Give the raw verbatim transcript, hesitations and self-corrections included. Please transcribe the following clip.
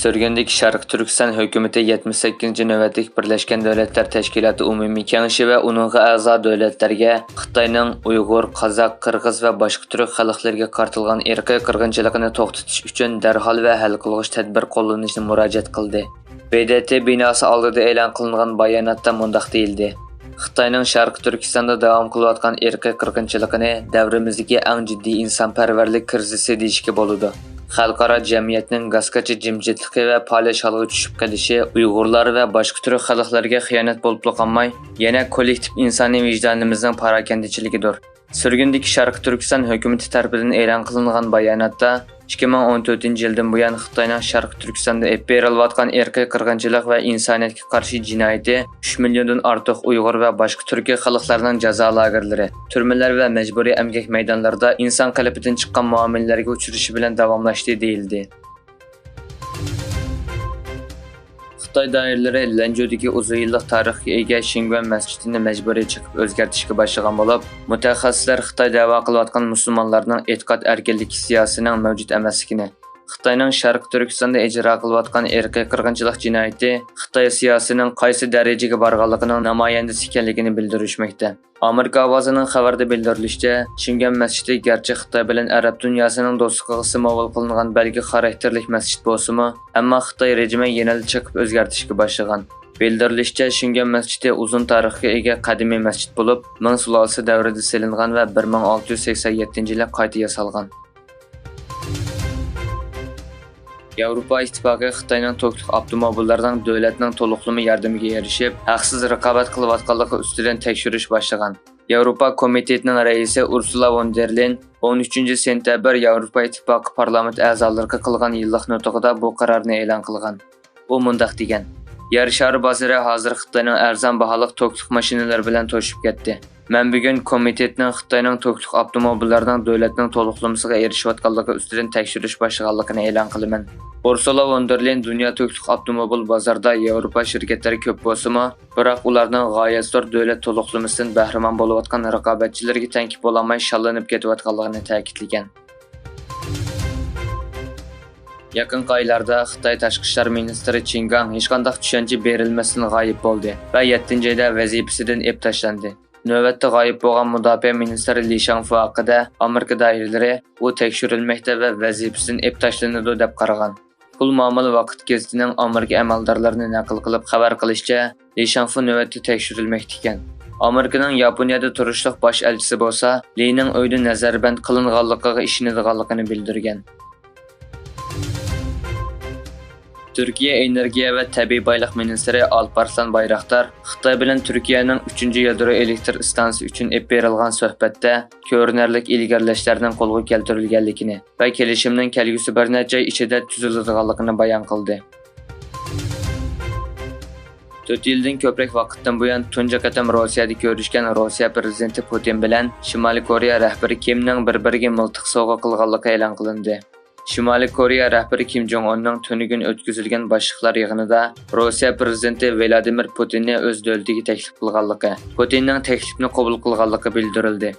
سۈرگۈندىكى شەرقىي تۈركىستان ھۆكۈمىتى يەتمىش سەككىزىنچى نۆۋەتلىك بىرلەشكەن دۆلەتلەر تەشكىلاتى ئومۇمىي كېڭىشى ۋە ئۇنىڭغا ئەزا دۆلەتلەرگە خىتاينىڭ ئۇيغۇر، قازاق، قىرغىز ۋە باشقا تۈرك خەلقلىرىگە قارىتىلغان ئىرقىي قىرغىنچىلىقىنى توختىتىش ئۈچۈن دەرھال ۋە ھەل قىلغۇچ تەدبىر قوللىنىشنى مۇراجىئەت قىلدى. ب د ت بىناسى ئالدىدا ئېلان قىلىنغان باياناتتا مۇنداق دېيىلدى: خىتاينىڭ شەرقىي تۈركىستاندا داۋام قىلىۋاتقان ئىرقىي قىرغىنچىلىقىنى دەۋرىمىزدىكى ئەڭ جىددىي ئىنسانپەرۋەرلىك كىرىزىسى دېيىشكە بولىدۇ. خەلقئارا جەمئىيەتنىڭ گاسكاچا جىمجىتلىقى ۋە پالەچ ھالغا چۈشۈپ قېلىشى ئۇيغۇرلار ۋە باشقا تۈرك خەلقلىرىگە خىيانەت بولۇپلا قالماي، يەنە كوللېكتىپ ئىنسانىي ۋىجدانىمىزنىڭ پاراكەندىچىلىكىدۇر. سۈرگۈندىكى شەرقىي تۈركىستان ھۆكۈمىتى تەرىپىدىن ئېلان قىلىنغان باياناتتا، ئىككى مىڭ ئون تۆتىنچى يىلدىن بۇيان خىتاينىڭ شەرقىي تۈركىستاندا ئېلىپ بېرىلىۋاتقان ئىرقىي قىرغىنچىلىق ۋە ئىنسانىيەتكە قارشى جىنايىتى ئۈچ مىليوندىن ئارتۇق ئۇيغۇر ۋە باشقا تۈركىي خەلقلەرنىڭ جازا لاگېرلىرى، تۈرمىلەر ۋە مەجبۇرىي ئەمگەك مەيدانلىرىدا ئىنسان قېلىپىدىن چىققان مۇئامىلىلەرگە ئۇچرىشى بىلەن داۋاملاشتى، دېيىلدى. خىتاي دائىرىلىرى لەنجۇدىكى ئۇزۇن يىللىق تارىخقا ئىگە شىنگۇەن مەسچىتىنى مەجبۇرىي چېقىپ ئۆزگەرتىشكە باشلىغان بولۇپ، مۇتەخەسسىسلەر خىتاي دەۋا قىلىۋاتقان مۇسۇلمانلارنىڭ ئېتىقاد ئەركىنلىكى سىياسىتىنىڭ مەۋجۇت ئەمەسلىكىنى، خىتاينىڭ شەرقىي تۈركىستاندا ئىجرا قىلىۋاتقان ئىرقىي قىرغىنچىلىق جىنايىتى خىتاي سىياسىتىنىڭ قايسى دەرىجىگە بارغانلىقىنىڭ نامايەندىسى ئىكەنلىكىنى بىلدۈرۈشمەكتە. ئامېرىكا ئاۋازىنىڭ خەۋىرىدە بىلدۈرۈلۈشىچە، شىنگەن مەسچىتى گەرچە خىتاي بىلەن ئەرەب دۇنياسىنىڭ دوستلۇقىغا سىمۋول قىلىنغان بەلگە خاراكتېرلىك مەسچىت بولسىمۇ، ئەمما خىتاي رېجىمى يەنىلا چېقىپ ئۆزگەرتىشكە باشلىغان. بىلدۈرۈلۈشىچە، شىنگەن مەسچىتى ئۇزۇن تارىخقا ئىگە قەدىمىي مەسچىت بولۇپ، مىڭ سۇلالىسى دەۋرىدە سېلىنغان ۋە بىر مىڭ ئالتە يۈز سەكسەن يەتتىنچى يىلى قايتا ياسالغان. ياۋروپا ئىتتىپاقى خىتاينىڭ توكلۇق ئاپتوموبىللىرىنىڭ دۆلەتنىڭ تولۇقلىما ياردىمىگە ئېرىشىپ، ھەقسىز رىقابەت قىلىۋاتقانلىقى ئۈستىدىن تەكشۈرۈش باشلىغان. ياۋروپا كومىتېتىنىڭ رەئىسى ئۇرسۇلا ۋون دېر لېين ئون ئۈچىنچى سېنتەبىر ياۋروپا ئىتتىپاقى پارلامېنت ئەزالىرىغا قىلغان يىللىق نۇتقىدا بۇ قارارنى ئېلان قىلغان. ئۇ مۇنداق دېگەن: يەر شارى بازىرى ھازىر خىتاينىڭ ئەرزان باھالىق توكلۇق ماشىنىلىرى بىلەن توشۇپ كەتتى. مەن بۈگۈن كومىتېتنىڭ خىتاينىڭ توكلۇق ئاپتوموبىللىرىنىڭ دۆلەتنىڭ تولۇقلىمىسىغا ئېرىشىۋاتقانلىقى ئۈستىدىن تەكشۈرۈش باشلىغانلىقىنى ئېلان قىلىمەن. ئۇرسۇلا ۋون دېر لېين دۇنيا توكلۇق ئاپتوموبىل بازىرىدا ياۋروپا شىركەتلىرى كۆپ بولسىمۇ، بىراق ئۇلارنىڭ غايەت زور دۆلەت تولۇقلىمىسىدىن بەھرىمەن بولۇۋاتقان رىقابەتچىلىرىگە تەڭ بولالماي شاللىنىپ كېتىۋاتقانلىقىنى تەكىتلىگەن. يېقىنقى ئايلاردا خىتاي تاشقى ئىشلار مىنىستىرى چېن گاڭ ھېچقانداق چۈشەنچە بېرىلمەستىن غايىب بولدى ۋە يەتتىنچى ئايدا ۋەزىپىسىدىن ئېلىپ تاشلاندى. نۆۋەتتە غايىب بولغان مۇداپىئە مىنىستىرى لى شاڭفۇ ھەققىدە ئامېرىكا دائىرىلىرى ئۇ تەكشۈرۈلمەكتە ۋە ۋەزىپىسىدىن ئېلىپ تاشلىنىدۇ دەپ قارىغان. پۇل مۇئامىلە ۋاقىت گېزىتىنىڭ ئامېرىكا ئەمەلدارلىرىنى نەقىل قىلىپ خەۋەر قىلىشىچە، لى شاڭفۇ نۆۋەتتە تەكشۈرۈلمەكتە ئىكەن. ئامېرىكىنىڭ ياپونىيەدە تۇرۇشلۇق باش ئەلچىسى بولسا، لىنىڭ ئۆيدە نەزەربەند قىلىنغانلىقىغا ئىشىنىدىغانلىقىنى بىلدۈرگەن. تۈركىيە ئېنېرگىيە ۋە تەبىئىي بايلىق مىنىستىرى ئالپارسلان بايراقدار خىتاي بىلەن تۈركىيەنىڭ ئۈچىنچى يادرو ئېلېكتر ئىستانسىسى ئۈچۈن ئېلىپ بېرىلغان سۆھبەتتە كۆرۈنەرلىك ئىلگىرىلەشلەرنىڭ قولغا كەلتۈرۈلگەنلىكىنى ۋە كېلىشىمنىڭ كەلگۈسى بىر نەچچە ئاي ئىچىدە تۈزۈلىدىغانلىقىنى بايان قىلدى. تۆت يىلدىن كۆپرەك ۋاقىتتىن بۇيان تۇنجى قېتىم روسىيەدە كۆرۈشكەن روسىيە پىرېزىدېنتى پۇتىن بىلەن شىمالىي كورېيە رەھبىرى كىمنىڭ بىر-بىرىگە مىلتىق سوۋغا قىلغانلىقى ئېلان قىلىندى. شىمالىي كورېيە رەھبىرى كىم جوڭ ئۇننىڭ تۈنۈگۈن ئۆتكۈزۈلگەن باشلىقلار يىغىنىدا روسىيە پىرېزىدېنتى ۋلادىمىر پۇتىننى ئۆز دۆلىتىگە تەكلىپ قىلغانلىقى، پۇتىننىڭ تەكلىپنى قوبۇل قىلغانلىقى بىلدۈرۈلدى.